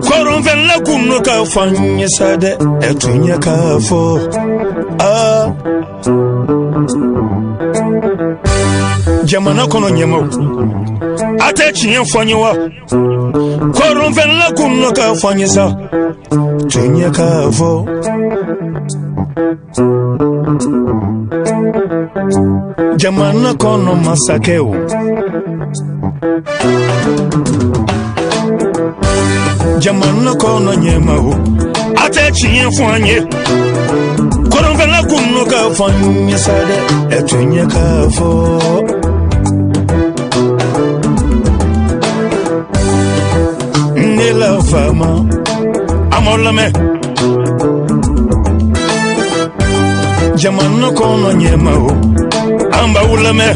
Kɔrɔnfɛla kunno ka fɔ an ye sa dɛ, ɛ tuɲɛ ka fɔ aa. Jamana kɔnɔ ɲɛmaw, a tɛ tiɲɛ fɔ an ye wa? Kɔrɔnfɛla kunno ka fɔ an ye sa, tuɲɛ ka fɔ. Jamana kɔnɔ masakɛw, jamana kɔnɔ ɲɛmaw, a tɛ tiɲɛ fɔ an ye. Kɔrɔnfɛla kunno ka fɔ an ye sa dɛ, ɛ tuɲɛ ka fɔ. Ne la faama, a m'aw lamɛn. Jamana kɔnɔ ɲɛmaw, an b'aw lamɛn.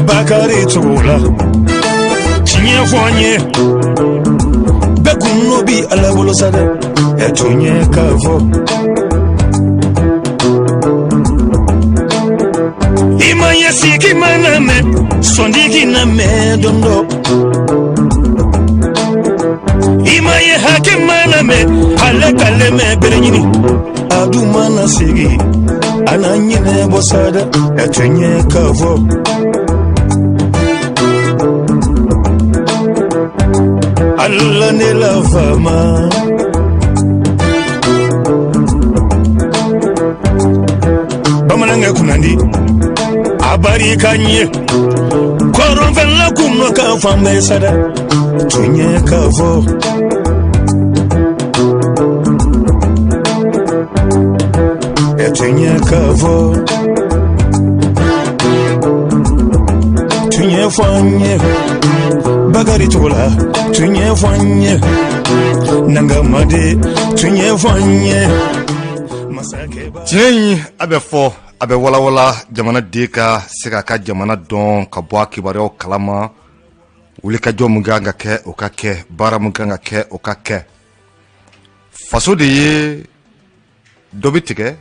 Bakari Togola, tiɲɛ fɔ an ye. Bɛɛ kunno bi Ala bolo sa dɛ, ɛ tuɲɛ ka fɔ. I ma ye sigi mana mɛn, sɔndigi na mɛn don dɔ. I ma ye hakɛ mana mɛn, ale k'ale mɛn bere ɲini. A dun mana sigi, a na ɲinɛ bɔ sa dɛ, ɛ tuɲɛ ka fɔ. Ala ne la faama. Bamanankɛ kunnandi, a barika ɲɛ. Kɔrɔnfɛla kunno ka fan bɛɛ sa dɛ, tuɲɛ ka fɔ. Ɛ tuɲɛ ka fɔ. Tuɲɛ fɔ an ye. Bakari Togola, tuɲɛ fɔ an ye. Nangamade, tuɲɛ fɔ an ye. Tiɲɛ in, a bɛ fɔ, a bɛ walawala, jamanaden ka se k'a ka jamana dɔn, ka bɔ a kibaruyaw kalama. Wulikajɔ mun kan ka kɛ, o ka kɛ. Baara mun kan ka kɛ, o ka kɛ. Faso de ye dɔ bɛ tigɛ,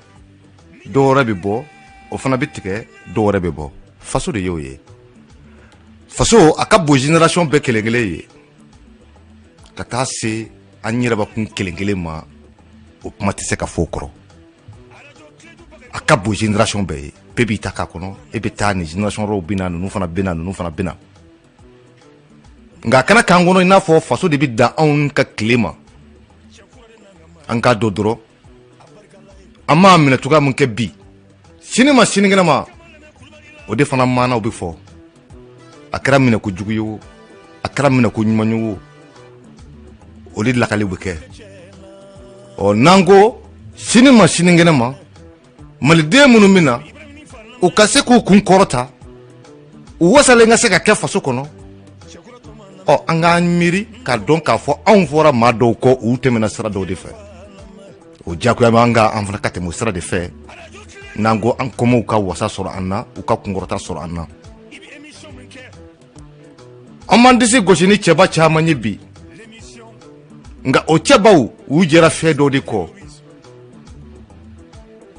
dɔ wɛrɛ bɛ bɔ, o fana bɛ tigɛ, dɔ wɛrɛ bɛ bɔ. Faso de y'o ye. Faso a ka bon génération bɛɛ kelen kelen ye, ka taa se an yɛrɛbakun kelen kelen ma, o kuma tɛ se ka fɔ o kɔrɔ. A ka bon génération bɛɛ ye, bɛɛ b'i ta k'a kɔnɔ. E bɛ taa, nin génération wɛrɛw bɛ na, ninnu fana bɛ na, ninnu fana bɛ na. Nka a kana k'an kɔnɔ i n'a fɔ faso de bɛ dan anw ka tile ma. An k'a dɔn dɔrɔn, an m'a minɛ cogoya min kɛ bi, sini ma sinikɛnɛ ma, o de fana maanaw bɛ fɔ. A kɛra minɛko jugu ye o, a kɛra minɛko ɲuman ye o, o de lakali bɛ kɛ. Ɔ, n'an ko sini ma sinikɛnɛ ma, maliden minnu bɛ na, u ka se k'u kun kɔrɔta, u wasalen ka se ka kɛ faso kɔnɔ. Ɔ, an k'an miiri k'a dɔn k'a fɔ anw fɔra maa dɔw kɔ, u tɛmɛna sira dɔw de fɛ. O diyagoya b'an kan, an fana ka tɛmɛ o sira de fɛ, n'an ko an kɔmɔw ka wasa sɔrɔ an na, u ka kunkɔrɔta sɔrɔ an na. An m'an disi gosi ni cɛba caman ye bi, nka o cɛbaw, u jɛra fɛn dɔw de kɔ.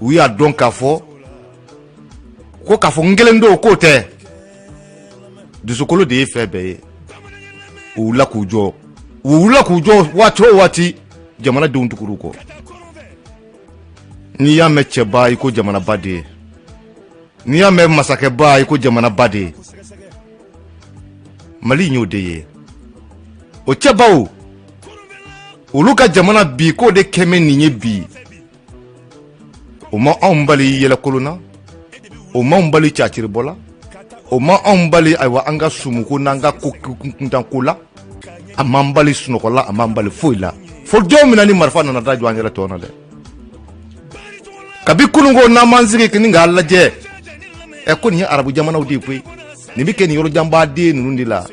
U y'a dɔn k'a fɔ ko k'a fɔ n kelen don, k'o tɛ, dusukolo de ye fɛn bɛɛ ye. U wulila k'u jɔ, u wulila k'u jɔ. Waati o waati, jamanadenw tugur'u kɔ. N'i y'a mɛn cɛba, i ko jamanaba de ye. N'i y'a mɛn masakɛba, i ko jamanaba de ye. Mali y'o de ye. O cɛbaw, olu ka jamana bi, k'o de kɛmɛ nin ye bi. O ma anw bali yɛlɛkolon na, o m'anw bali caciribɔ la, o ma anw bali, ayiwa, an ka sumuko n'an ka ko kuntanko la. A m'an bali sunɔgɔ la, a m'an bali foyi la, fo don min na ni marifa nana da jɔ an yɛrɛ tɔ na dɛ. Kabi kunun ko n'an m'an sigi ni k'a lajɛ, ɛ, ko nin ye arabu jamanaw de ye koyi, nin bɛ kɛ nin yɔrɔ janba den ninnu de la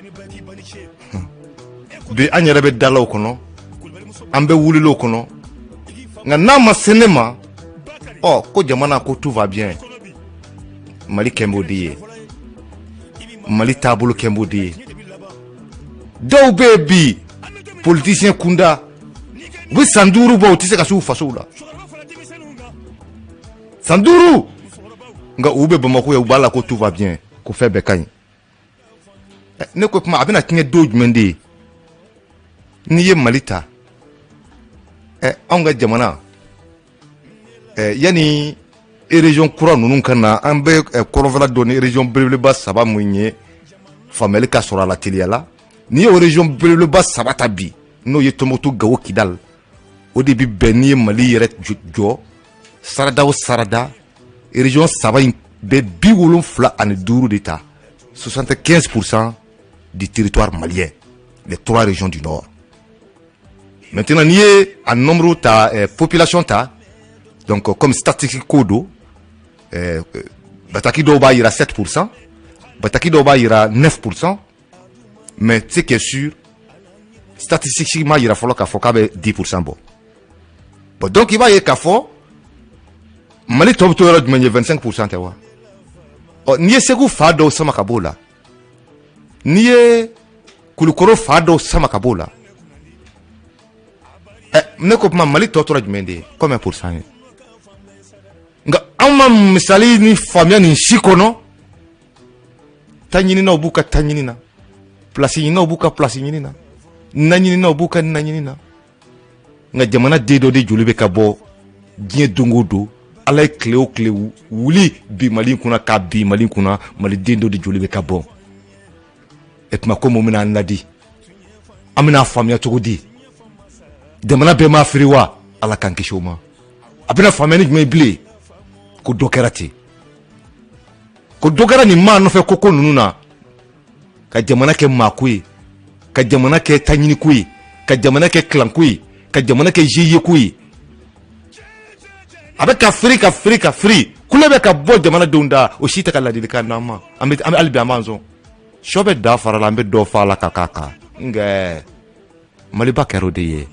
bi. An yɛrɛ bɛ dalaw kɔnɔ, an bɛ wulilaw kɔnɔ, nka n'a ma se ne ma, ɔ, ko jamana ko tout va bien. Mali kɛn b'o de ye, Mali taabolo kɛn b'o de ye. Dɔw bɛ yen bi, politicien kunda, u bɛ san 5 bɔ, u tɛ se ka s'u fasow la, san 5, nka u bɛ Bamakɔ yan, u b'a la ko tout va bien, ko fɛn bɛɛ ka ɲi. Ne ko kuma a bɛna tiɲɛ don jumɛn de ye? N'i ye Mali ta, anw ka jamana, yanni région kura ninnu ka na, an bɛ kɔrɔnfɛla dɔn ni région belebeleba saba mun ye, faamuyali ka sɔrɔ a la teliya la. N'i ye o région belebeleba saba ta bi, n'o ye Tɔnbukutu, Gawo, Kidal, o de bɛ bɛn. N'i ye Mali yɛrɛ jɔ sarada o sarada, région saba in bɛ 75 de ta, 75% du territoire malien, les trois régions du nord. Maintenant, n'i ye a nombre ta, population ta, donc comme statistique ko don, bataki dɔw b'a yira 7%, bataki dɔw b'a yira 9%, mais ce qui est sûr, statistique m'a yira fɔlɔ k'a fɔ k'a bɛ 10% bɔ. Bon, donc i b'a ye k'a fɔ Mali tɔ bɛ to yɔrɔ jumɛn ye? 25% tɛ wa? Ɔ, n'i ye Segu fa dɔw sama ka b'o la, n'i ye Kulukoro fa dɔw sama ka b'o la, ɛ, ne ko kuma Mali tɔ tora jumɛn de ye? Combien pourcent ye? Nka anw ma misali ni faamuya nin si kɔnɔ. Ta ɲininaw b'u ka ta ɲini na, place ɲininaw b'u ka place ɲini na, na ɲininaw b'u ka na ɲini na. Nka jamana den dɔ de joli bɛ ka bɔ diɲɛ don o don. Ala ye tile o tile wuli bi Mali kunna k'a bi Mali kunna, maliden dɔ de joli bɛ ka bɔ. E tuma ko mun bɛna an ladi? An bɛna faamuya cogo di? Jamana bɛɛ m'a feere wa? Ala k'an kisi o ma. A bɛna faamuya ni jumɛn ye bilen ko dɔ kɛra ten, ko dɔ kɛra nin maa nɔfɛ ko ninnu na, ka jamana kɛ maako ye, ka jamana kɛ taɲiniko ye, ka jamana kɛ kilanko ye, ka jamana kɛ GIE ko ye? A bɛ ka firi, ka firi, ka firi, kule bɛ ka bɔ jamanadenw da, o si tɛ ka ladilikan d'an ma. An bɛ hali bi an b'an sɔn sɔ bɛ da fara la, an bɛ dɔ fa la ka k'a kan. Nka Maliba kɛra o de ye.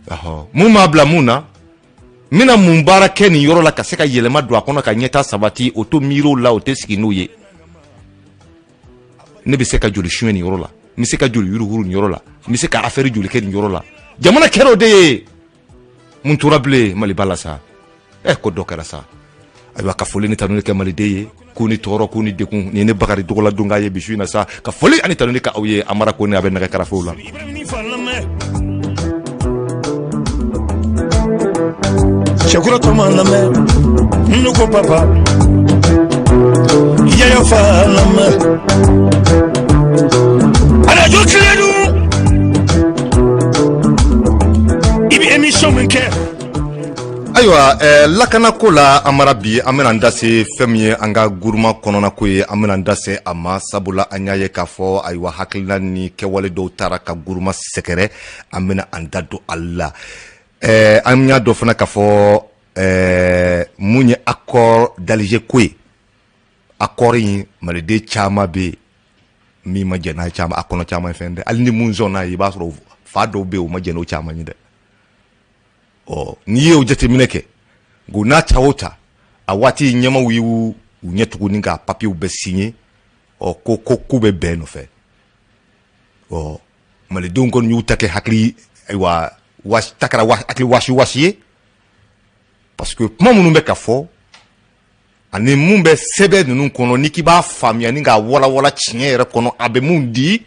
Ɔhɔ, mun b'a bila mun na? N bɛna mun baara kɛ nin yɔrɔ la ka se ka yɛlɛma don a kɔnɔ, ka ɲɛta sabati? O to miiriw la, o tɛ sigi n'o ye. Ne bɛ se ka joli suɲɛ nin yɔrɔ la, n bɛ se ka joli yurugu nin yɔrɔ la, n bɛ se ka affaire joli kɛ nin yɔrɔ la. Jamana kɛra o de ye. Mun tora bilen Maliba la sa? Ɛ, ko dɔ kɛra sa. Ayiwa, ka foli ni tanuni kɛ maliden ye, k'u ni tɔɔrɔ, k'u ni degun. Nin ye ne Bakari Togola Dunga ye bi su in na sa, ka foli ani tanuni kɛ aw ye. Amara ko ne a bɛ nɛgɛ karafew la. Cɛkura tuma lamɛn, ne ko papa yaya fa lamɛn, arajo tiledu, i bɛ émission min kɛ. Ayiwa, lakanako la, Amara, bi an bɛna an da se fɛn min ye an ka guruma kɔnɔnako ye. An bɛna an da se a ma, sabula an y'a ye k'a fɔ, ayiwa, hakilina ni kɛwale dɔw taara ka guruma sɛgɛrɛ. An bɛna an da don a la. An y'a dɔn fana k'a fɔ mun ye accord d'Alger ko ye. Accord in, maliden caman bɛ yen min ma jɛn n'a ye, caman a kɔnɔ caman ye fɛn dɛ. Hali ni mun sɔnna ye, i b'a sɔrɔ fa dɔw bɛ yen, u ma jɛn n'o caman ye dɛ. Ɔ, n'i ye o jateminɛ kɛ, nko n'a ta o ta, a waati ɲɛmaw y'u ɲɛ tuguni ka papiyew bɛɛ signé. Ɔ, ko ko k'u bɛ bɛn nɔfɛ. Ɔ, malidenw kɔni y'u ta kɛ hakili, ayiwa, ta kɛra hakili wasi wasi ye, parce que kuma minnu bɛ ka fɔ ani mun bɛ sɛbɛn ninnu kɔnɔ, n'i k'i b'a faamuya ni k'a walawala tiɲɛ yɛrɛ kɔnɔ, a bɛ mun di,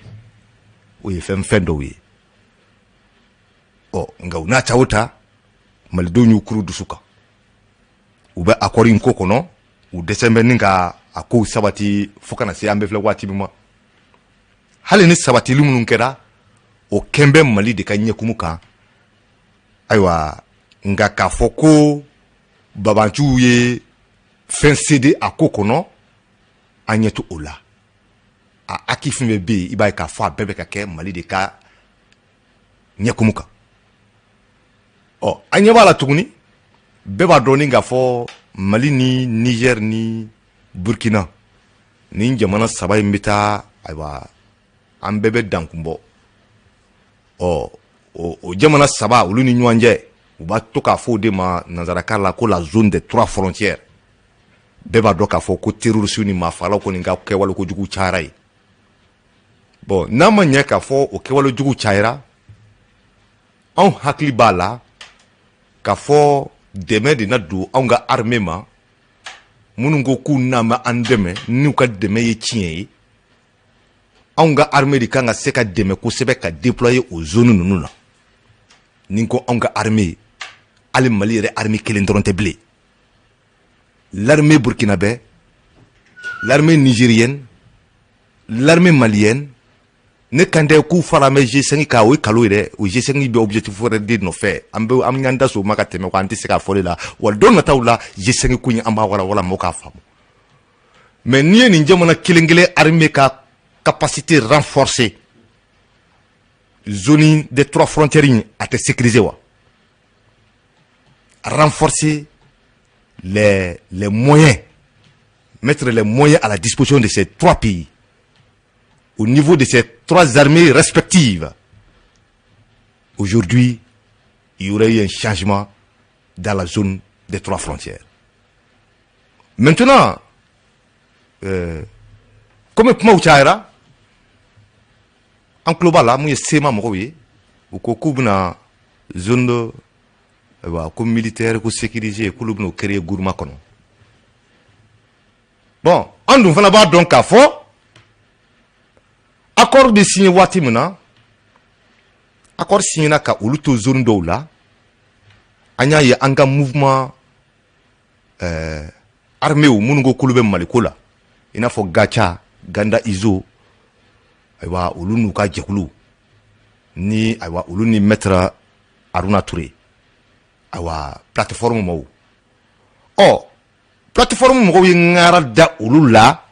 o ye fɛn fɛn dɔw ye. Ɔ, nka u n'a ta o ta, malidenw y'u kuru dusu kan, u bɛ accord in ko kɔnɔ, u dɛsɛ bɛ ni ka a kow sabati fo ka na se an bɛ filɛ waati min ma. Hali ni sabatili minnu kɛra, o kɛn bɛ Mali de ka ɲɛkumu kan. Ayiwa, nka k'a fɔ ko babanciw ye fɛn céder a ko kɔnɔ, an ɲɛ to o la. A acquis fɛn bɛɛ bɛ yen, i b'a ye k'a fɔ a bɛɛ bɛ ka kɛ Mali de ka ɲɛkumu kan. Ɔ, an ɲɛ b'a la tuguni, bɛɛ b'a dɔn ni k'a fɔ Mali ni Niger ni Burkina, nin jamana saba in bɛ taa, ayiwa, an bɛɛ bɛ dankun bɔ. Ɔ, o jamana saba, olu ni ɲɔgɔn cɛ, u b'a to k'a fɔ o de ma nanzarakan la ko la zone des trois frontières. Bɛɛ b'a dɔn k'a fɔ ko terroriste ni maafagalaw kɔni ka kɛwale kojugu cayara yen. Bon, n'a ma ɲɛ k'a fɔ o kɛwale jugu cayara, anw hakili b'a la k'a fɔ dɛmɛ de na don anw ka armée ma. Minnu ko k'u n'a ma an dɛmɛ, n'u ka dɛmɛ ye tiɲɛ ye. Anw ka armée de kan ka se ka dɛmɛ kosɛbɛ ka déployer o zone ninnu na. Ni ko anw ka armée, hali Mali yɛrɛ armée kelen dɔrɔn tɛ bilen. L'armée burkinabé, l'armée nigérienne, l'armée malienne, ne kan tɛ k'u fara bɛ G5 kan, o ye kalo ye dɛ. O G5 bɛ objectif wɛrɛ de nɔfɛ. An bɛ an y'an da so ma ka tɛmɛ ko an tɛ se k'a fɔ de la wa. Don nataw la, G5 ko in, an b'a walawala mɔgɔw k'a faamu. Mais n'i ye nin jamana kelen kelen armée ka capacité renforcée, zone des trois frontières in a tɛ sécuriser wa? Renforcer les moyens, mettre les moyens à la disposition de ces trois pays au niveau de ces trois armées respectives, aujourd'hui, il y aurait eu un changement dans la zone des trois frontières. Maintenant, comme kumaw cayara, an tulo b'a la, mun ye CMA mɔgɔw ye, u ko k'u bɛna zone de, ayiwa, ko militaire ko sécurisé, k'olu bɛna o créer Gourma kɔnɔ. Bon, an dun fana b'a dɔn k'a fɔ accord bɛ signé waati min na, accord signé na ka olu to zone dɔw la, an y'a ye an ka mouvement armé minnu ko k'olu bɛ Maliko la, i n'a fɔ GATIA, Ganda Izo, ayiwa, olu n'u ka jɛkulu ni, ayiwa, olu ni maître Haruna Touré, ayiwa, plateforme mɔgɔw. Ɔ, plateforme mɔgɔw ye ŋara da olu la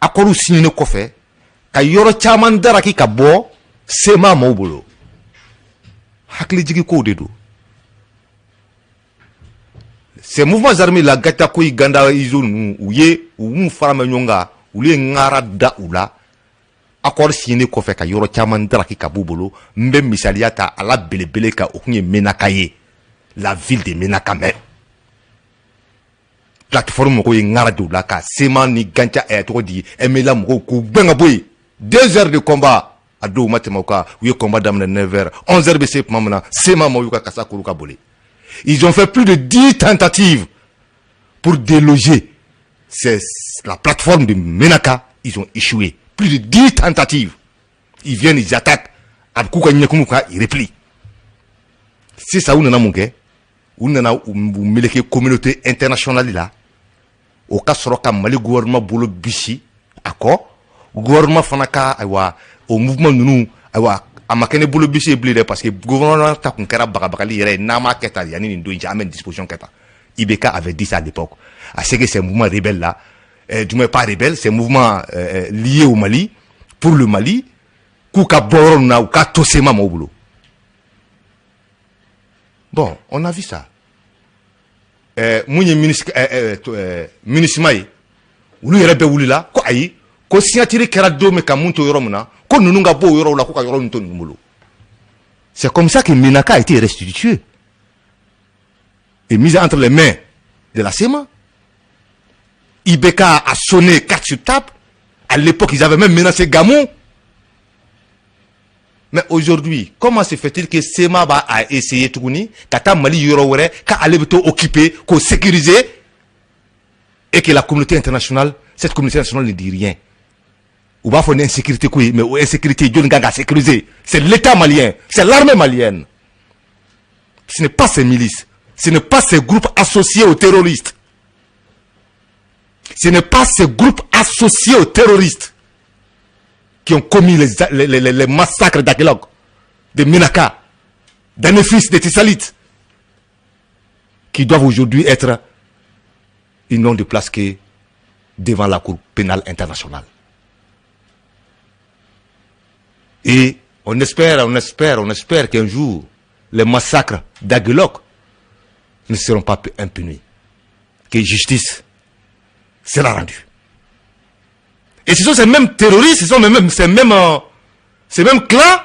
accord signé kɔfɛ ka yɔrɔ caman daraki ka bɔ CMA mɔgɔw bolo. Hakilijigi kow de don. Ces mouvements armés la, GATIA Koyi, Ganda Izo ninnu, u ye u m'u fara mɛ ɲɔgɔn kan, olu ye ŋara da u la accord signé kɔfɛ ka yɔrɔ caman daraki ka b'u bolo. N bɛ misaliya ta a la belebele kan, o tun ye Menaka ye, la ville de Menaka. Mais plateforme mɔgɔw ye ŋara da u la ka CMA ni GATIA tɔgɔ di MNLA mɔgɔw k'u gɛn ka bɔ yen. 2 heures de combat a dɔw ma tɛmɛ o kan. U ye combat daminɛ 9 heures, 11 heures bɛ se tuma min na, CMA mɔgɔw y'u ka kasa kuru ka boli. Ils ont fait plus de 10 tentatives pour déloger c'est la plateforme de Menaka. Ils ont échoué. Plus de 10 tentatives. Ils viennent, ils attaquent, a bɛ k'u ka ɲɛkumu kan, ils replient. Sisan u nana mun kɛ? U nana u meleke communauté internationale la, o ka sɔrɔ ka Mali gouvernement bolo bisi a kɔ. Gouvernement fana ka, ayiwa, o mouvement ninnu, ayiwa, a ma kɛ ne bolo bisi ye bilen dɛ, parce que gouvernement ta kun kɛra bagabagali yɛrɛ ye. N'an m'a kɛ tan, yanni nin don in cɛ, an bɛ disposition kɛ tan. IBK avait dit ça à l'époque, à ce que ces mouvements rebelles là, du moins pas rebelles, ces mouvements liés au Mali, pour le Mali, k'u ka bɔ yɔrɔ ninnu na, u k'a to CMA mɔgɔw bolo. Bon, on a vu ça. Mun ye MINUSMA ye, olu yɛrɛ bɛɛ wulila ko ayi, ko signature kɛra don min ka mun to yɔrɔ min na, ko ninnu ka bɔ o yɔrɔw la, ko ka yɔrɔ ninnu to ninnu bolo. C'est comme ça que Menaka a été restitué et mis entre les mains de la CMA. IBK a sonné carte sur table. À l'époque, ils avaient même menacé Gamou. Mais aujourd'hui, comment se fait-il que CMA va a essayer tuguni ka taa Mali yɔrɔ wɛrɛ k'ale bɛ to occuper, k'o sécuriser, et que la communauté internationale, cette communauté internationale ne dit rien? U b'a fɔ ni insécurité ko ye, mais o insécurité, jɔnni kan ka sécuriser? C'est l'État malien, c'est l'armée malienne. Ce n'est pas ces milices, ce n'est pas ces groupes associés aux terroristes. Ce n'est pas ces groupes associés aux terroristes qui ont commis les massacres d'Aguelhok, de Menaka, d'Anéfis, de Tessalit, qui doivent aujourd'hui être, ils n'ont de place que devant la Cour pénale internationale. Et on espère, on espère, on espère qu'un jour, les massacres d'Aguelhok ne seront pas impunis. Que justice sera rendue. Et ce sont ces mêmes terroristes, ce sont ces mêmes clans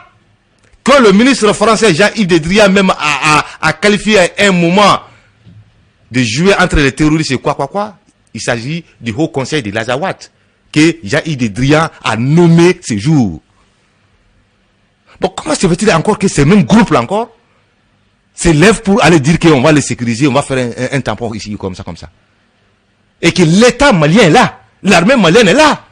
que le ministre français Jean-Yves Le Drian même a qualifié à un moment de jouer entre les terroristes et quoi, quoi, quoi. Il s'agit du Haut Conseil de l'Azawad que Jean-Yves Le Drian a nommé ce jour. Bon, comment se fait-il encore que ces mêmes groupes-là encore s'élèvent pour aller dire qu'on va les sécuriser, on va faire un tampon ici, comme ça, comme ça? Et que l'État malien est là, l'armée malienne est là.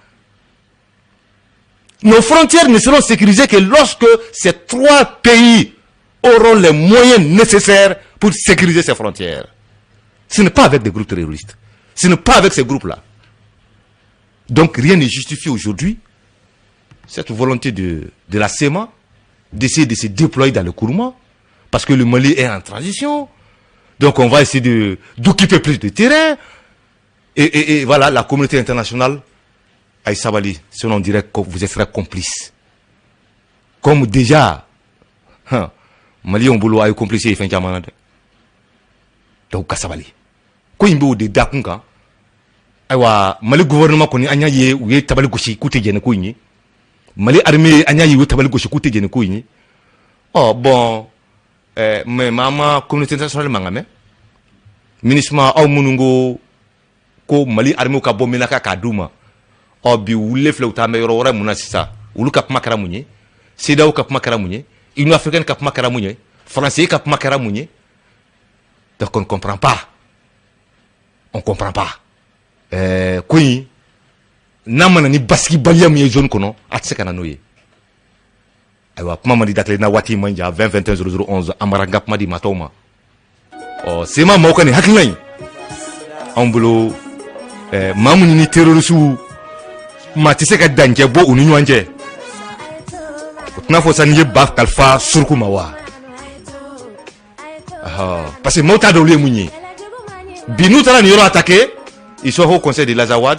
Nos frontières ne seront sécurisées que lorsque ces trois pays auront les moyens nécessaires pour sécuriser ces frontières. Ce n'est pas avec des groupes terroristes. Ce n'est pas avec ces groupes-là. Donc rien ne justifie aujourd'hui cette volonté de la CMA d'essayer de se déployer dans le Kourma, parce que le Mali est en transition. Donc on va essayer d'occuper plus de terrain. Et voilà, la communauté internationale, a ye sabali, sinon on dirait que vous êtes très complice. Comme déjà, hein, Mali bolo a ye complice ye fɛn caman na dɛ. Donc ka sabali. Ko in b'o de da kun kan. Ayiwa, Mali gouvernement kɔni, an y'a ye u ye tabali gosi k'u tɛ jɛn ni ko in ye. Mali armée, an y'a ye u ye tabali gosi k'u tɛ jɛn ni ko in ye. Ɔ bon, mais maa ma communauté internationale mankan mɛn. MINUSMA, aw minnu ko ko Mali armée ka bɔ Menaka k'a d'u ma. Ɔ bi u wulilen filɛ, u taa bɛ yɔrɔ wɛrɛ mun na sisan? Olu ka kuma kɛra mun ye? CEDEAO ka kuma kɛra mun ye? Union africaine ka kuma kɛra mun ye? Français ka kuma kɛra mun ye? Donc on ne comprend pas. On comprend pas. Ko in n'a ma na ni basigibaliya min ye zone kɔnɔ, a tɛ se ka na n'o ye. Ayiwa, kuma man di da kelen na, waati man jan. 20 21 00 11, an b'an ka kuma di maa tɔw ma. Ɔ CMA maaw ka nin hakilina in, anw bolo, maa minnu ni terroriste maa tɛ se ka dancɛ bɔ u ni ɲɔgɔn cɛ, o tɛna fɔ sa n'i ye ba kalifa suruku ma wa? Parce que maaw t'a dɔn olu ye mun ye. Bi n'u taara nin yɔrɔ attaquer, ils sont au Conseil de l'Azawad.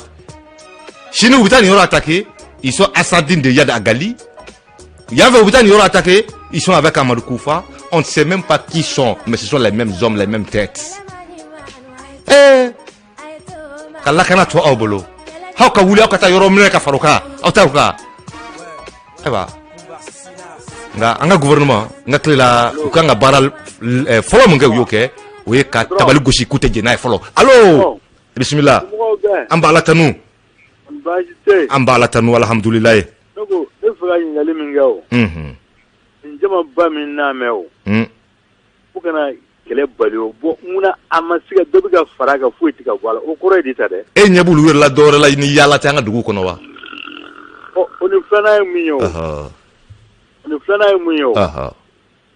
Sini u bɛ taa nin yɔrɔ attaquer, ils sont Azzeddine de Iyad Ag Ghali. Yan fɛ, u bɛ taa nin yɔrɔ attaquer, ils sont avec Amadou Koufa. On ne sait même pas qui sont, mais ce sont les mêmes hommes, les mêmes têtes. Ka lakana to aw bolo, aw ka wuli, aw ka taa yɔrɔ minɛ ka fara o kan, aw t'aw kan. Ayiwa, nka an ka gouvernement n ka tile la, u kan ka baara fɔlɔ min kɛ, u y'o kɛ, o ye ka tabali gosi k'u tɛ jɛn n'a ye fɔlɔ. Allo, bisimila. An b'a la tanu, an b'a la tanu, alhamdulilayi. Ne ko ne fɛ ka ɲininkali min kɛ o, nin jamaba min n'a mɛn o, fo kana kɛlɛ bali o. Bon, munna a ma se ka dɔ bɛ ka fara a kan, foyi tɛ ka bɔ a la? O kɔrɔ ye di ta dɛ? E ɲɛ b'olu yɛrɛ la dɔwɛrɛ la ni yaala tɛ an ka dugu kɔnɔ wa? Ɔ, o ni filanan ye mun ye o? O ni filanan ye mun ye o?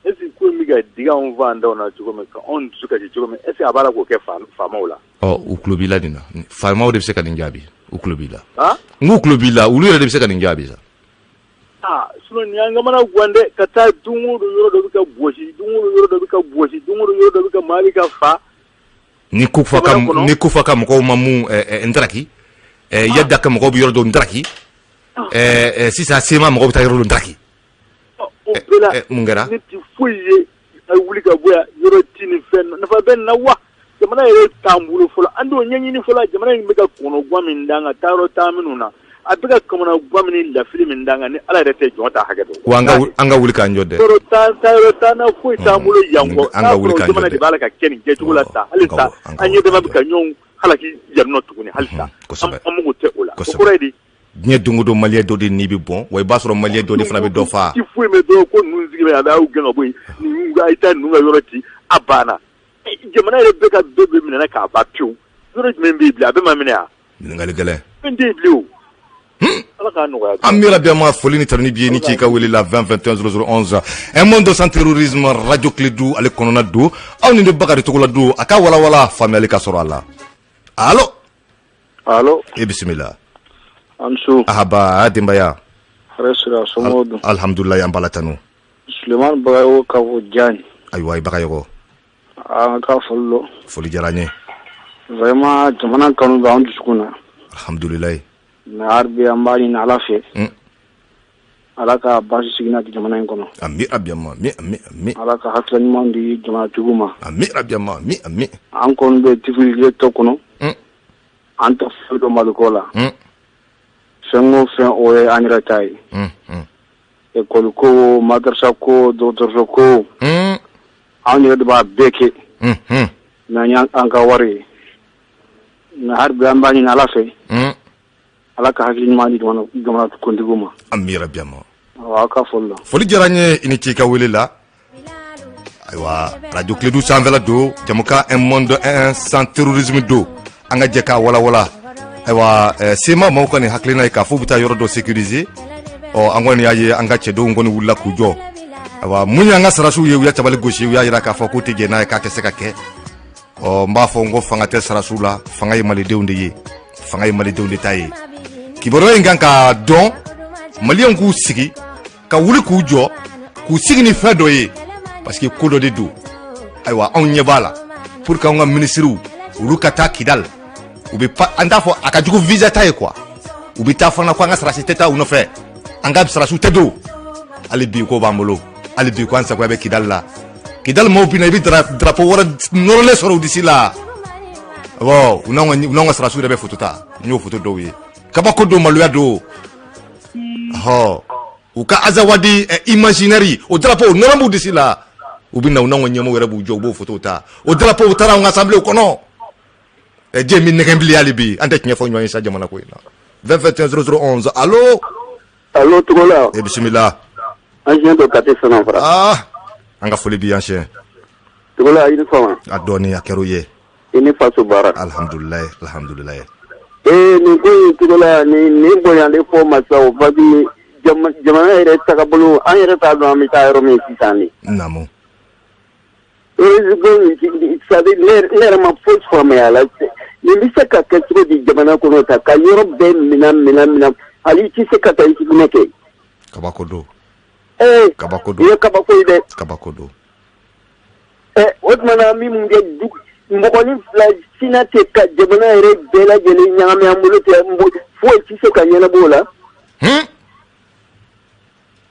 Est ce que ko in bɛ ka digi anw fantanw na cogo min, ka anw dusu kasi cogo min, est ce que a b'a la k'o kɛ faamaw la? Ɔ, u tulo b'i la nin na. Faamaw de bɛ se ka nin jaabi. U tulo b'i la. N k'u tulo b'i la, olu yɛrɛ de bɛ se ka nin jaabi sa. Aa, sinon nin y'an kamana gan dɛ, ka taa don o don yɔrɔ dɔ bɛ ka gosi, don o don yɔrɔ dɔ bɛ ka gosi, don o don yɔrɔ dɔ bɛ ka maa bɛ ka fa. Ni Koufa ka ni Koufa ka mɔgɔw ma mun ntaraki, Iyad ka mɔgɔw bɛ yɔrɔ dɔ ntaraki, sisan CMA mɔgɔw bɛ taa yɔrɔ dɔ ntaraki. O bɛɛ la, mun kɛra? Ne ti foyi ye a wuli ka bɔ yan yɔrɔ ti ni fɛn nafa bɛ nin na wa? Jamana yɛrɛ t'an bolo fɔlɔ, an t'o ɲɛɲini fɔlɔ. Jamana in bɛ ka kɔnɔguwan min d'an kan, taayɔrɔ t'an minnu na, a bɛ ka kamanaguwan min ni lafili min d'an kan, ni Ala yɛrɛ tɛ, jɔn t'a hakɛ dɔn. Wa an ka wuli k'an jɔ dɛ. Yɔrɔ taayɔrɔ t'an na, foyi t'an bolo yan kɔ. An ka wuli k'an jɔ jamana dɛ. De b'a la ka kɛ nin kɛcogo la tan halisa, an ɲɛ dama bɛ ka ɲɔgɔn halaki yan nɔ tuguni halisa. An mago tɛ o la, o kɔrɔ ye di? Diɲɛ don o don, maliyɛn dɔ de ni bɛ bɔn wa, i b'a sɔrɔ maliyɛn dɔ de fana bɛ dɔ fa. Ti foyi mɛn dɔrɔn ko ninnu sigi bɛ a bɛ aw gɛn ka bɔ yen, ninnu a ye taa ninnu ka yɔrɔ ci, a banna. Jamana yɛrɛ bɛɛ ka bɛɛ bɛ minɛ k'a ban pewu. Yɔrɔ jumɛn bɛ yen bilen a bɛɛ ma minɛ wa? Ɲininkali gɛlɛn. Fɛn tɛ yen bilen o. Ala k'a nɔgɔya. An bɛ bi an ma foli ni tanuni bi ye ni ci ka wele la. 20 21 00 11, un monde sans terrorisme, radio Kledu ale kɔnɔna don. Aw ni ne Bakari Togola don, a ka walawala faamuyali ka sɔrɔ a la. Allo. Allo. E bisimila. An su. Ahaba, a denbaya? Hɛrɛ sira, somɔgɔw dun? Alhamdulilayi, an b'Ala tanu. Sulemani Bagayogo ka bɔ Jani. Ayiwa, i Bagayogo. An ka foli lo. Foli diyara n ye. Vraiment, jamana kanu bɛ an dusukun na. Alhamdulilayi. Mais hali bi an b'a ɲini Ala fɛ. Ala ka basi sigi n'a di jamana in kɔnɔ. Ami rabi ama, ami, ami, ami. Ala ka hakilina ɲuman di jamanatigiw ma. Ami rabi ama, ami, ami. An kɔni bɛ difficulté tɔ kɔnɔ. An tɛ foyi dɔn Maliko la. Fɛn o fɛn, o ye an yɛrɛ ta ye. École ko, madrasa ko, dɔgɔtɔrɔso ko. An yɛrɛ de b'a bɛɛ kɛ. N'an y'an ka wari ye. Mais hali bi an b'a ɲini Ala fɛ. Ala ka hakili ɲuman di jamana kuntigiw ma. Ami rabi ama. Awɔ, aw ka foli la. Foli diyara n ye, i ni ce i ka wele la. Ayiwa, radio Kledu sanfɛla don, jamukan un monde un sans terrorisme don, an ka jɛ k'a walawala. Ayiwa, CMA maaw ka nin hakilina ye k'a fɔ u bɛ taa yɔrɔ dɔ sécuriser. Ɔ, an kɔni y'a ye, an ka cɛdenw kɔni wulila k'u jɔ. Ayiwa, mun y'an ka sarasiw ye, u ye tabali gosi, u y'a jira k'a fɔ k'u tɛ jɛn n'a ye, k'a tɛ se ka kɛ. Ɔ, n b'a fɔ n ko fanga tɛ sarasiw la, fanga ye malidenw de ye, fanga ye malidenw de ta ye. Kibaruya in kan ka dɔn, maliyɛnw k'u sigi ka wuli k'u jɔ, k'u sigi ni fɛn dɔ ye, parce que ko dɔ de don. Ayiwa, anw ɲɛ b'a la, pour que anw ka minisiriw olu ka taa Kidal, u bɛ an t'a fɔ a ka jugu visa ta ye quoi. U bɛ taa fana ko an ka sarasi tɛ taa u nɔfɛ, an ka sarasiw tɛ don. Hali bi ko b'an bolo, hali bi ko an sagoya bɛ Kidal la. Kidal maaw bɛ na, i bɛ drapeau wɛrɛ nɔrɔlen sɔrɔ u disi la. Awɔ, u n'anw ka sarasiw yɛrɛ bɛ photo ta. N y'o photo dɔw ye, kabako don, maloya don. Ɔhɔ, u ka Azawadi imaginaire, o drapeau nɔrɔ b'u disi la. U bɛ na, u n'anw ka ɲɛmɔgɔw yɛrɛ b'u jɔ, u b'o photo ta. O drapeau taara anw ka assemblée kɔnɔ. Ɛ, diɲɛ min nɛgɛn bilen, hali bi an tɛ tiɲɛ fɔ ɲɔgɔn ye sa jamana ko in na. 20 21 00 11. Allo? Allo, Togola. E, bisimila. Ancien dɔ Kati Sanafara. Ah, an ka foli b'i ancien. Togola, i ni fama. A dɔɔni, a kɛr'o ye. I ni faso baara. Alhamdulilayi, alhamdulilayi. Ee, nin ko in, Togola, nin bonyalen fɔ masa o, parce que jamana yɛrɛ tagabolo, an yɛrɛ t'a dɔn an bɛ taa yɔrɔ min sisan de. Naamu. Ee, ko in, c'est à dire ne yɛrɛ ma foyi faamuya a la. Nin bɛ se ka kɛ cogo di jamana kɔnɔ ta ka yɔrɔ bɛɛ minɛ minɛ minɛ, hali i tɛ se ka taa i sugunɛ kɛ? Kabako don. Ee! Kabako don. Nin ye kabako ye dɛ. Kabako don. Ɛ, o tuma na an bɛ mun kɛ? Du mɔgɔnin fila sina tɛ ka jamana yɛrɛ bɛɛ lajɛlen ɲagami an bolo tɛ, foyi tɛ se ka ɲɛnabɔ o la.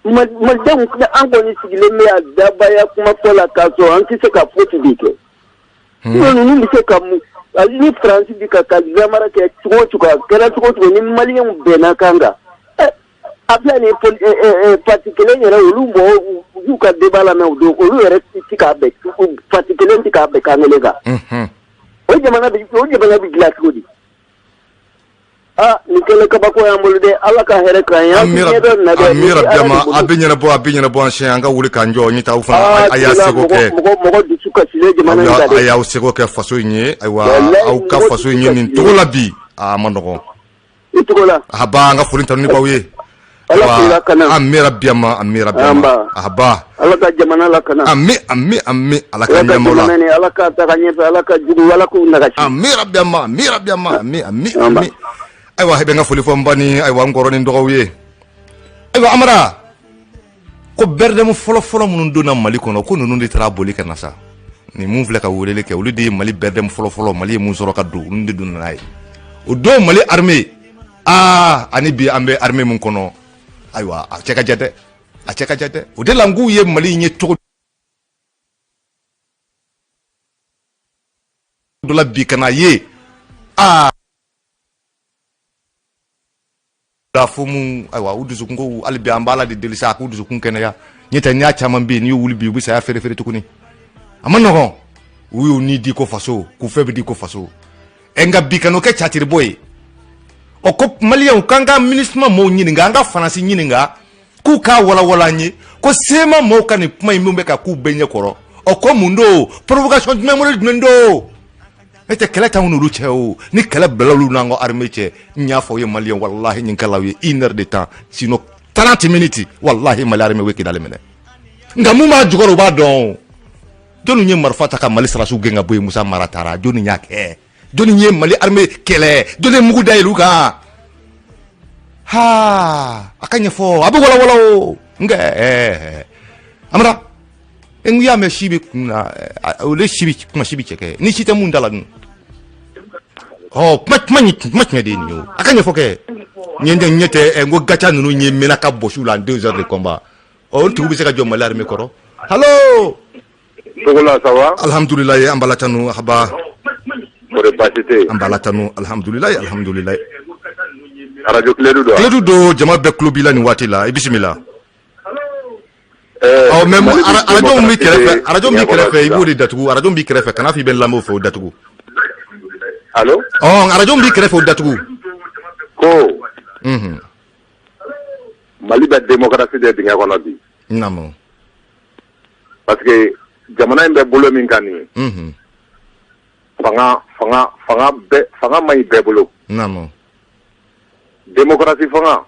Malidenw, an kɔni sigilen bɛ a dabaya kuma fɔ la k'a sɔrɔ an tɛ se ka fosi de kɛ. Sinon ninnu bɛ se ka mun? Hali ni Faransi bi ka zamara kɛ cogo o cogo, a kɛra cogo o cogo, ni maliyɛnw bɛnna kan kan, ɛ, a filɛ nin ye, parti kelen yɛrɛ, olu mɔgɔw, u y'u ka débat lamɛn o don, olu yɛrɛ ti k'a bɛn, parti kelen ti k'a bɛn kan kelen kan. O jamana bɛ dilan cogo di? Ah, nin kɛlen kabako y'an bolo dɛ. Ala ka hɛrɛ k'an ye. An tɛ ɲɛ dɔn nin na dɛ. Amira. Nin tɛ Ala de Biyama bolo. A bɛ ɲɛnabɔ, a bɛ ɲɛnabɔ ancien. An ka wuli k'an jɔ ɲɛ t'aw fana. A y'a seko kɛ. Mɔgɔ dusu kasilen jamana in kan A dɛ. y'aw seko kɛ faso in ye. Ayiwa, Walayi, aw ka mɔgɔ faso in dusu ye nin kasilen. cogo la bi, a ma nɔgɔn. I cogo la. Aba, an ka foli tanu ni b'aw ye. Ala k'i lakana. Amira biyama, amira biyama. Anba. Aba. Ala ka jamana lakana. Ami, ami, ami. Ala ka Ala ka ɲɛmaaw la. jamana ni Ala ka taga ɲɛfɛ, Ala ka jugu, Ala k'u nagasi. Amira biyama, amira biyama, ami, ami. Anba. Ami. Ayiwa, i bɛ n ka foli fɔ n ba ni, ayiwa, n kɔrɔ ni n dɔgɔw ye. Ayiwa, Amara ko BRDM fɔlɔ fɔlɔ minnu donna Mali kɔnɔ, ko ninnu de taara boli ka na sa. Ni mun filɛ ka weleli kɛ, olu de ye Mali BRDM fɔlɔ fɔlɔ Mali ye mun sɔrɔ ka don, olu de donna n'a ye o don Mali armée. Aa, ani bi an bɛ armée mun kɔnɔ, ayiwa, a cɛ ka jan dɛ, a cɛ ka jan dɛ. O de la n k'u ye Mali in ye cogo dɔ la bi ka na ye, aa, la fo mun. Ayiwa, u dusukun ko hali bi an b'Ala de deli sa, a k'u dusukun kɛnɛya. Ɲɛ tɛ, n'i y'a caman bɛ yen, n'i y'u wuli bi, u bɛ saya feere feere tuguni. A ma nɔgɔn, u y'u ni di ko faso, k'u fɛn bɛ di ko faso. Ɛ, nka bi ka n'o kɛ catiribɔ ye. Ɔ, ko maliyɛnw k'an ka MINUSMA mɔɔw ɲininka, an ka Faransi ɲininka, k'u k'a walawala an ye ko CMA mɔɔw ka nin kuma in min bɛ ka k'u bɛɛ ɲɛkɔrɔ. Ɔ, ko mun don? Provocation jumɛn wɛrɛ jumɛn don? Ne tɛ kɛlɛ t'anw n'olu cɛ o. Ni kɛlɛ bila olu n'an ka armée cɛ, n y'a fɔ aw ye maliyɛn, walahi, nin kɛla aw ye une heure de temps, sinon 30 minutes, walahi, Mali armée bɛ Kidali minɛ. Nka mun b'a jukɔrɔ, u b'a dɔn o. Jɔnni ye marifa ta ka Mali sarasiw gɛn ka bɔ yen? Musa Mara taara, jɔnni y'a kɛ? Jɔnni ye Mali armée kɛlɛ? Jɔnni ye mugu da yɛlɛ u kan? Ha, a ka ɲɛfɔ, a bɛ walawala o. Nka ɛɛ, Amara, n y'a mɛn si bɛ kun na, o le si bɛ kuma, si bɛ cɛ kɛ ni si tɛ mun da la dun. Ɔ, kuma ɲi, kuma tiɲɛ de ye nin ye o. A ka ɲɛfɔ kɛ ɲɛ tɛ, ɲɛ tɛ. N ko gaca ninnu ye Menaka bɔsiw la en 2 heures de combat. Ɔ, olu tigiw bɛ se ka jɔ Mali armée kɔrɔ? Allo? Togola, ça va? Alhamdulilayi, an b'Ala tanu, haba. Kɔri baasi tɛ yen? An b'Ala tanu, alhamdulilayi, alhamdulilayi. Radio Kledu don wa? Kledu don, jama bɛɛ tulo b'i la nin waati la, i bisimila. Ɔ, mais Mali bɛ arajo min b'i kɛrɛfɛ, démocratie arajo min b'i diɲɛ kɔnɔ kɛrɛfɛ, i b'o sisan. de datugu. Arajo min b'i kɛrɛfɛ, kana fɔ i bɛ n lamɛn o fɛ, o datugu. Allo? Ɔ, arajo min b'i kɛrɛfɛ, o datugu. Ko Mali bɛ démocratie de dingɛ kɔnɔ bi. Parce que jamana in bɛ bolo min kan nin ye, fanga bɛɛ, fanga man ɲi bɛɛ bolo. Démocratie fanga,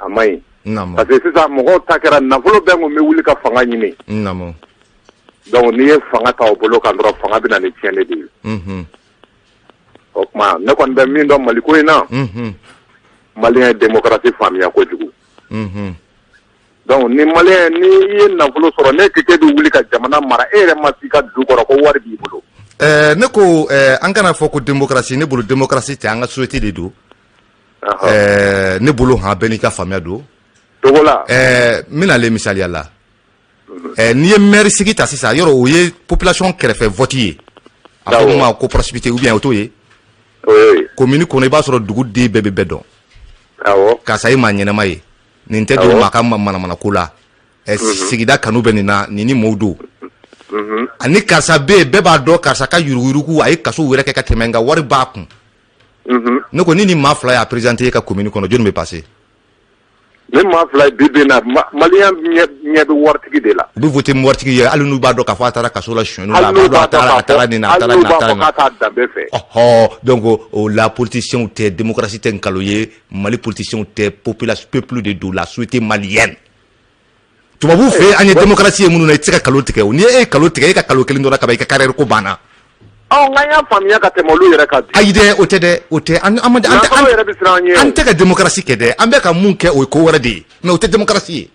A man ɲi. Naamu. Parce que sisan mɔgɔw ta kɛra nafolo bɛɛ kun bɛ wuli ka fanga ɲini. Naamu. Donc n'i ye fanga ta o bolo kan dɔrɔn, fanga bɛ na ni tiɲɛni de ye. O tuma ne kɔni bɛ min dɔn Maliko in na, malien ye démocratie faamuya kojugu. Donc ni malien, ni i ye nafolo sɔrɔ, ne k'e bɛ wuli ka jamana mara, e yɛrɛ ma s'i ka du kɔrɔ ko wari b'i bolo. Ne ko an kana fɔ ko démocratie. Ne bolo, démocratie tɛ, an ka société de don. Ne bolo han, bɛɛ n'i ka faamuya don. Togo la. N bɛna ale misaliya la. N'i ye maire sigi ta sisan, yɔrɔ o ye population kɛrɛfɛ vote ye, a fɔ min ma ko proximité, ou bien o t'o ye? O ye. Commune kɔnɔ, i b'a sɔrɔ duguden bɛɛ bɛ bɛɛ dɔn. Karisa ye maa ɲɛnama ye, nin tɛ don maa ka manamana ko la. Sigida kanu bɛ nin na, nin ni mɔɔw don. Ani karisa bɛ yen, bɛɛ b'a dɔn karisa ka yuruguyurugu, a ye kaso wɛrɛ kɛ ka tɛmɛ, nka wari b'a kun. Ne ko ni nin maa fila y'a présenté e ka commune kɔnɔ, jɔnni bɛ passer? Ni maa fila ye, bi bi in na, malien ɲɛ bɛ waritigi de la. U bɛ voter waritigi ye, hali n'u b'a dɔn k'a fɔ a taara kaso la sonyɛni la, a Hali b'a n'u dɔn a b'a dɔn taara a k'a taara fɔ nin na, a hali taara n'u nin na, a b'a taara fɔ nin na. k'a t'a danbe fɛ. Ɔhɔ, donc o la, politiciens tɛ, démocratie tɛ nkalon ye. Mali politiciens tɛ, population, peuple de don, la société malienne. Tubabu fɛ yen, an ye démocratie ye minnu na, i tɛ se ka nkalon tigɛ o. Ni e ye nkalon tigɛ, e ka nkalon kelen dɔrɔn ka ban, i ka carrière ko banna. Ɔ, nka an y'a faamuya ka tɛmɛ olu yɛrɛ kan bi. Ayi dɛ, o tɛ dɛ, o tɛ. An Nafolo yɛrɛ bɛ siran an ɲɛ o. an tɛ ka démocratie kɛ dɛ. An bɛ ka mun kɛ, o ye ko wɛrɛ de ye, mais o tɛ démocratie ye.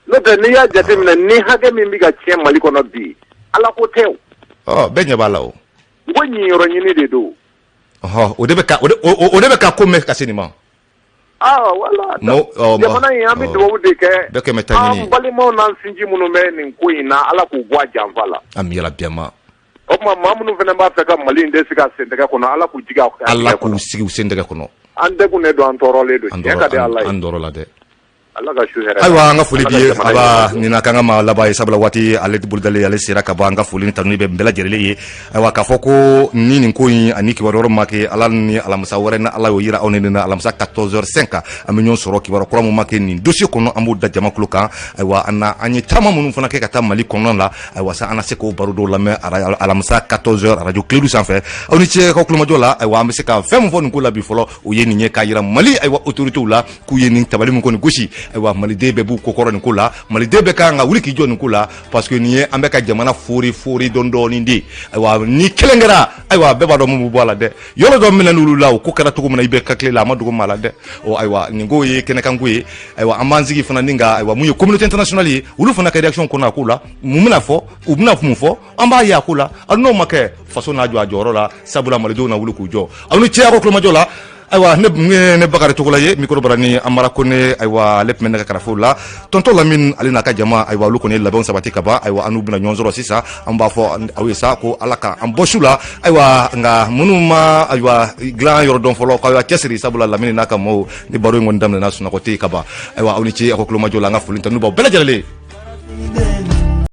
N'o tɛ, n'i y'a jateminɛ, ni hakɛ min bɛ ka tiɲɛ Mali kɔnɔ bi, Ala ko tɛ o. Ɔ, bɛɛ ɲɛ b'a la o. N ko ɲinyɔrɔ ɲini de don. Ɔhɔ, o de bɛ ka o de o de bɛ ka ko mɛn ka se nin ma. Ah wala. Jamana in, an bɛ dugawu de kɛ. Bɛɛ kɛmɛ ta ɲini. An balimaw n'an sinji minnu bɛ nin ko in na, Ala k'u bɔ a janfa la. Ami yarabi ma. O tuma maa minnu fana b'a fɛ ka Mali in de sigi a sentɛgɛ kɔnɔ, Ala k'u jigi a Ala k'u sigi u sen tɛgɛ kɔnɔ. An degunnen don, an tɔɔrɔlen don. Tiɲɛ ka di Ala ye. An tɔɔrɔ la dɛ. Ala ka su hɛrɛ. Ayiwa, an ka foli b'i ye. Aba, nin na kan ka maa laban ye, sabula waati ale bolodalen, ale sera ka bɔ. An ka foli ni tanuni bɛ bɛɛ lajɛlen ye. Ayiwa, k'a fɔ ko ni nin ko in ani kibaruya ma kɛ, Ala ni alamisa wɛrɛ, ni Ala y'o yira aw ni na, alamisa 14h05, an bɛ ɲɔgɔn sɔrɔ. Kibaruya kura mun ma kɛ nin dossier kɔnɔ, an b'o da jama tulo kan. Ayiwa, an na an ye caman minnu fana kɛ ka taa Mali kɔnɔna la, ayiwa sa, an na se k'o baro dɔw lamɛn alamisa 14h radio Kledu sanfɛ. Aw ni ce k'aw kulomajɔ la. Ayiwa, an bɛ se ka fɛn min fɔ nin ko la bi fɔlɔ, o ye nin ye, k'a yira Mali, ayiwa, autorités la k'u ye nin tabali min kɔni gosi. Ayiwa, maliden bɛɛ b'u kɔkɔrɔ nin ko la, maliden bɛɛ kan ka wuli k'i jɔ nin ko la, parce que nin ye an bɛ ka jamana fori fori dɔɔni dɔɔni de. Ayiwa, ni kelen kɛra, ayiwa, bɛɛ b'a dɔn mun bɛ bɔ a la dɛ. Yɔrɔ dɔ minɛ n'olu la, o ko kɛra cogo min na, i bɛ ka tile la, a ma dogo maa la dɛ. Ɔ ayiwa, nin ko ye kɛnɛkanko ye. Ayiwa, an b'an sigi fana ni ka, ayiwa, mun ye communauté internationale ye, olu fana ka réaction kɔnɔ a ko la, mun bɛna fɔ, u bɛna mun fɔ, an b'a ye a ko la. Hali n'o ma kɛ, faso n'a jɔ a jɔyɔrɔ la, sabula malidenw na wuli k'u jɔ. Aw ni ce aw ka kulomajɔ la. Ayiwa, ne Bakari Togola ye micro bara ni Amara Kone. Ayiwa, ale tun bɛ nɛgɛ karafe la. Tonton Lamine, ale n'a ka jama, ayiwa, olu kɔni ye labɛnw sabati ka ban. Ayiwa, an n'u bɛna ɲɔgɔn sɔrɔ sisan. An b'a fɔ aw ye sa ko Ala ka an bɔ su la. Ayiwa, nka minnu ma, ayiwa, dilan yɔrɔ dɔn fɔlɔ, k'aw y'a cɛsiri, sabula Lamine n'a ka maaw ni baro in kɔni daminɛna, sunɔgɔ tɛ yen ka ban. Ayiwa, aw ni ce aw ka kulomajɔ la. An ka foli tanu b'aw bɛɛ lajɛlen.